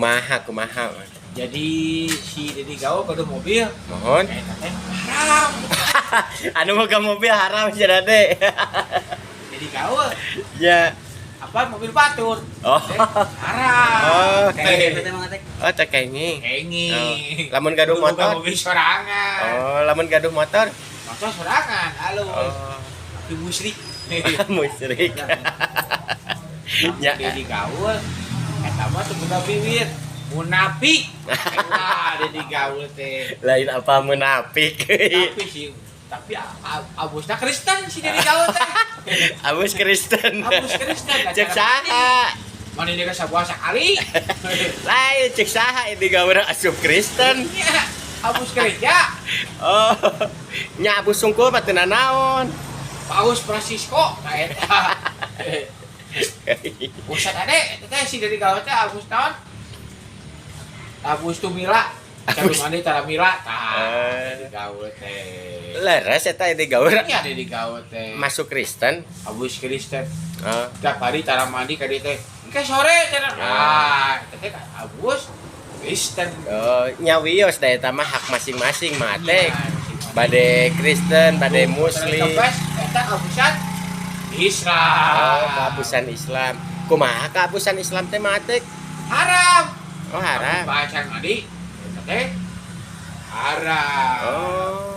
Kumaha kumaha? Jadi si Dedi Gaul gaduh mobil. Mohon. Eta teh haram. Anu boga mobil haram cenah teh. Dedi Gaul apa mobil batur. Oh. Teh, haram. Oh, Teh. Teh mang teh. Oh, teh kenging. Kenging. Oh. Lamun gaduh Kudu boga motor? Mobil sorangan. Oh, lamun gaduh motor? Motor sorangan, halo. Oh. Tapi musyrik. Musyrik. Ya. Dedi Gaul eta mah teu boga bibir. Munafik. Eta Dedi Gaul teh. Lain apa munafik. Tapi sih, tapi abusna Kristen si Dedi Gaul teh. Abus Kristen. Abus Kristen. Cek saha? Mana ini kan sebuah sekali. Lain cek saha ini gawe asup Kristen. Iya, abus gereja. Oh. Nya abus sungkul mah teu nanaon. Paus Francisco, nah eta. Ustad ade, eta teh si Dedi Gaul teh abus naon? Abus tumila. Abus mandi tara mila. Tah, Eh. Dedi Gaul teh. Leres eta Dedi Gaul Iya, Dedi Gaul teh. masuk Kristen. Abus Kristen. Oh. Tiap hari tara mandi ka dieu teh. Engke sore cenah. Ah, eta teh abus Kristen. Oh, nya wios da eta mah hak masing-masing mah teh. Iya, Bade Kristen, bade Muslim. Kebas eta abusan Islam. Oh, keabusan Islam. Kumaha keabusan Islam teh mah teh? Haram. Oh, haram. Baca mandi eta teh haram. Oh.